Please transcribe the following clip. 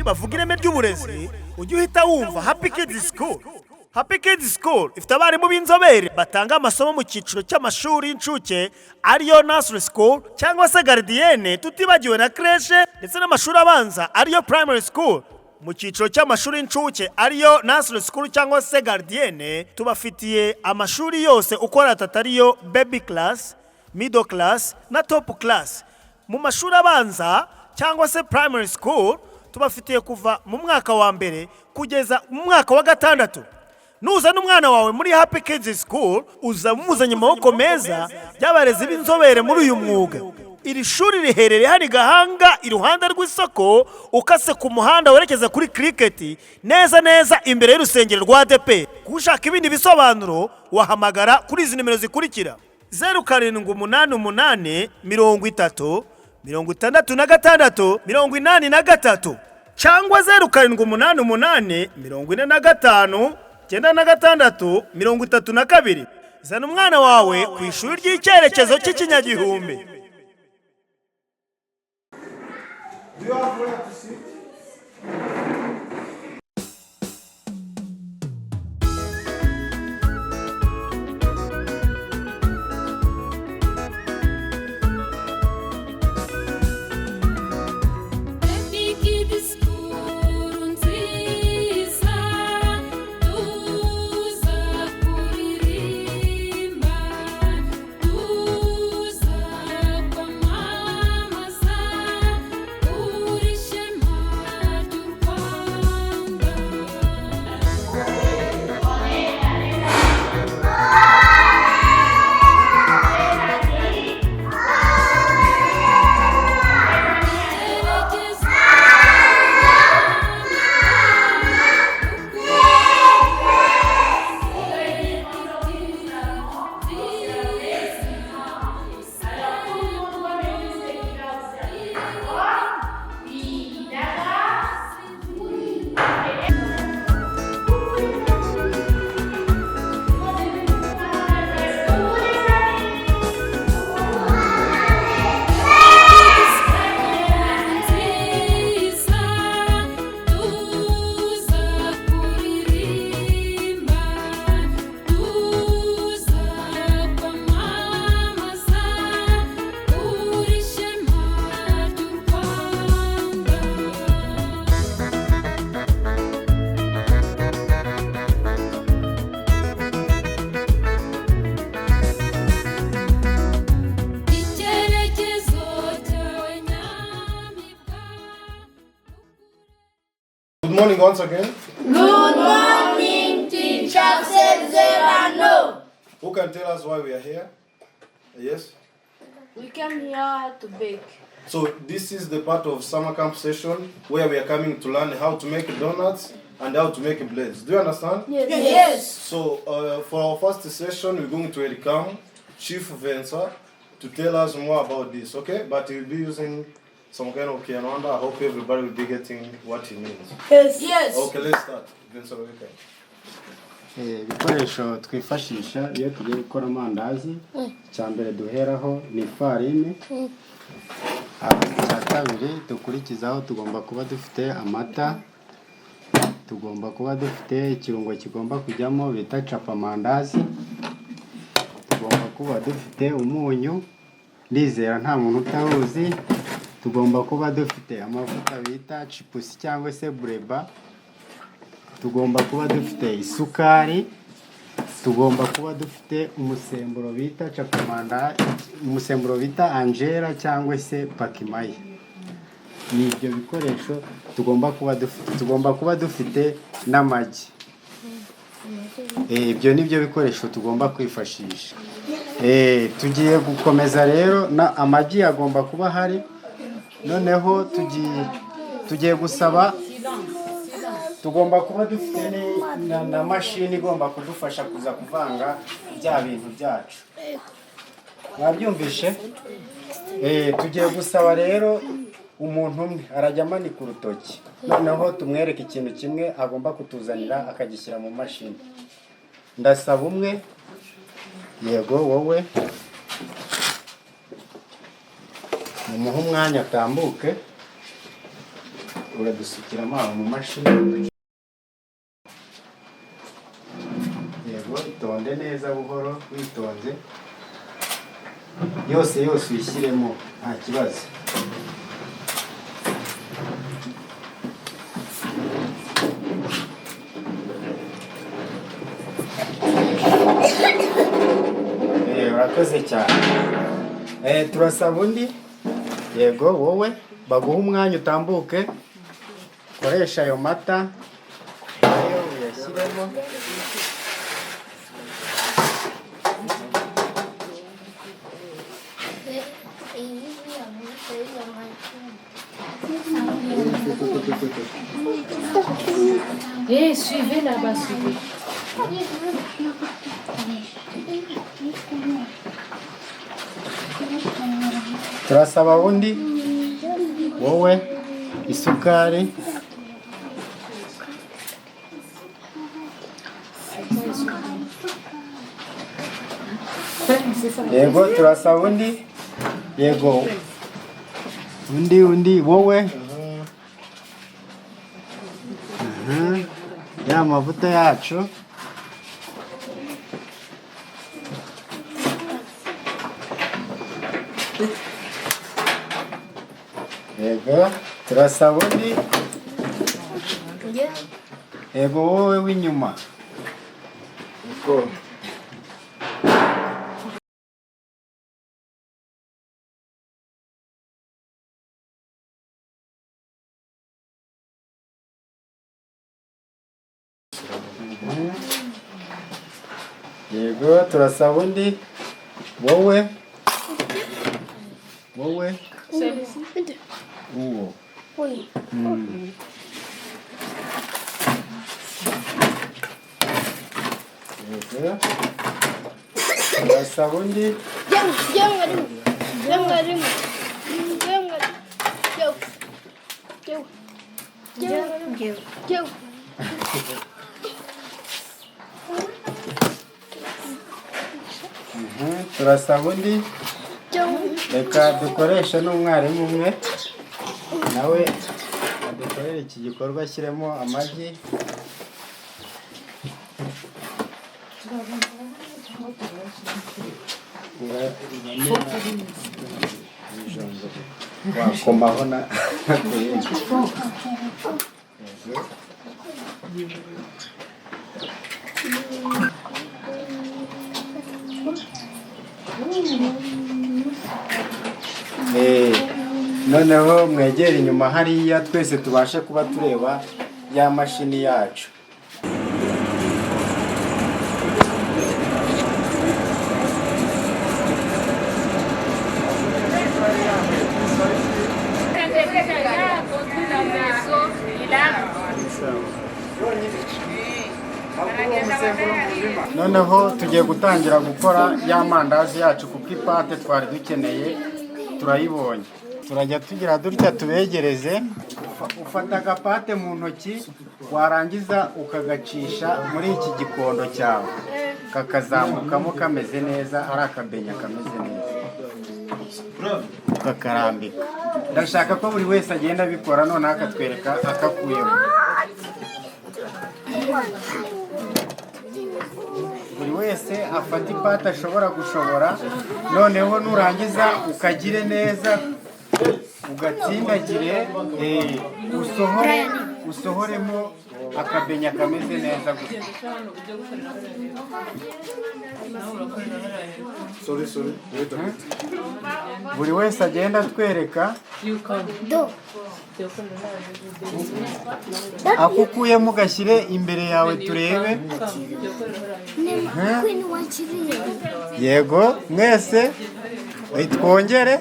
Nibavuga ireme ry'uburezi, ujye uhita wumva Happy Kids School. Happy Kids School ifite abarimu b'inzobere batanga amasomo mu cyiciro cy'amashuri y'incuke, ariyo nursery school cyangwa se gardienne, tutibagiwe na crèche, ndetse n'amashuri abanza, ariyo primary school. Mu cyiciro cy'amashuri y'incuke, ariyo nursery school cyangwa se gardienne, tubafitiye amashuri yose uko ari atatu, ariyo baby class, middle class na top class. Mu mashuri abanza cyangwa se primary school, tubafitiye kuva mu mwaka wa mbere kugeza mu mwaka wa gatandatu. Nuzana umwana wawe muri Happy Kids School, uza muzanye amaboko meza y'abarezi b'inzobere muri uyu mwuga. Iri shuri riherereye hano i Gahanga, iruhande rw'isoko, ukase ku muhanda werekeza kuri Cricket, neza neza imbere y'urusengero rwa ADEPR. Ushaka ibindi bisobanuro wahamagara kuri izi nimero zikurikira: 0788 30 66 83, cyangwa 0788 45 96 32. Zana umwana wawe ku ishuri ry'icyerekezo cy'ikinyagihumbi. Do you have where to sit? Happy Kids School nziza, tuza kuririmba, tuza kwamamaza, uri ishema ry'u Rwanda. Icyerekezo. Nziza, tuza kuririmba, tuza kwamamaza, uri ishema ry'u Rwanda. Icyerekezo cyawe nyamibwa. Good morning once again. Good morning, Teacher Sezerano. Who can tell us why we are here? Yes? We came here to bake. So this is the part of summer camp session where we are coming to learn how to make donuts and how to make blades. Do you understand? Yes. So for our first session, we're going to welcome Chief Vensa to tell us more about this, okay? But he'll be using some kind of Kinyarwanda. I hope everybody will be getting what he means. Yes. Yes. Okay, let's start. Vensa, welcome. Ibikoresho twifashisha iyo tugiye gukora amandazi, icya mbere duheraho ni ifarini. Icya kabiri dukurikizaho, tugomba kuba dufite amata, tugomba kuba dufite ikirungo kigomba kujyamo bita capamandazi, tugomba kuba dufite umunyu, ndizera nta muntu utawuzi, tugomba kuba dufite amavuta bita cipusi cyangwa se bureba, tugomba kuba dufite isukari, tugomba kuba dufite umusemburo bita capamanda, umusemburo bita angera cyangwa se pakimaya. Ni ibyo bikoresho tugomba kuba dufite. Tugomba kuba dufite n'amagi. Ibyo ni byo bikoresho tugomba kwifashisha. Tugiye gukomeza rero na amagi agomba kuba ahari. Noneho tugiye gusaba, tugomba kuba dufite na mashini igomba kudufasha kuza kuvanga bya bintu byacu. Mwabyumvishe? Tugiye gusaba rero umuntu umwe arajya amanika urutoki, noneho tumwereke ikintu kimwe agomba kutuzanira akagishyira mu mashini. Ndasaba umwe. Yego, wowe mumuhe umwanya atambuke. Uradusukiramo aho mu mashini. Yego, itonde neza, buhoro, witonze. Yose yose uyishyiremo, nta kibazo. Urakoze cyane. Turasaba undi. Yego, wowe baguha umwanya utambuke, ukoresha ayo mata nayo uyashyiremo. Eh, suivez là-bas, suivez. Turasaba undi. Wowe, isukari. Yego, turasaba undi. Yego, undi, undi, wowe. Ya mavuta yacu. Yego, turasaba undi. Yego, wowe w'inyuma. Go. Yego, turasaba undi. Wowe, wowe, uwo. Yego, turasaba undi. Jya mwarimu. Jya mwarimu. Jya. Jya. Jya. Jya. Turasaba undi. Jya. Reka dukoreshe n'umwarimu umwe, nawe adukorere iki gikorwa, ashyiremo amagi. Wakomaho na ku yindi. Yego. Noneho mwegere inyuma hariya, twese tubashe kuba tureba ya mashini yacu. Noneho tugiye gutangira gukora ya mandazi yacu, kuko ipate twari dukeneye turayibonye. Turajya tugira dutya, tubegereze. Ufata agapate mu ntoki, warangiza ukagacisha muri iki gikondo cyawe, kakazamukamo kameze neza, ari akabenya kameze neza, ukakarambika. Ndashaka ko buri wese agenda abikora, noneho akatwereka akakuyemo. Buri wese afata ipata ashobora gushobora, noneho nurangiza ukagire neza, ugatsindagire, usohoremo akabenya kameze neza gusa. Sorry, sorry. Wait a bit. Buri wese agenda atwereka ako ukuyemo, ugashyire imbere yawe turebe. Yego, mwese, twongere.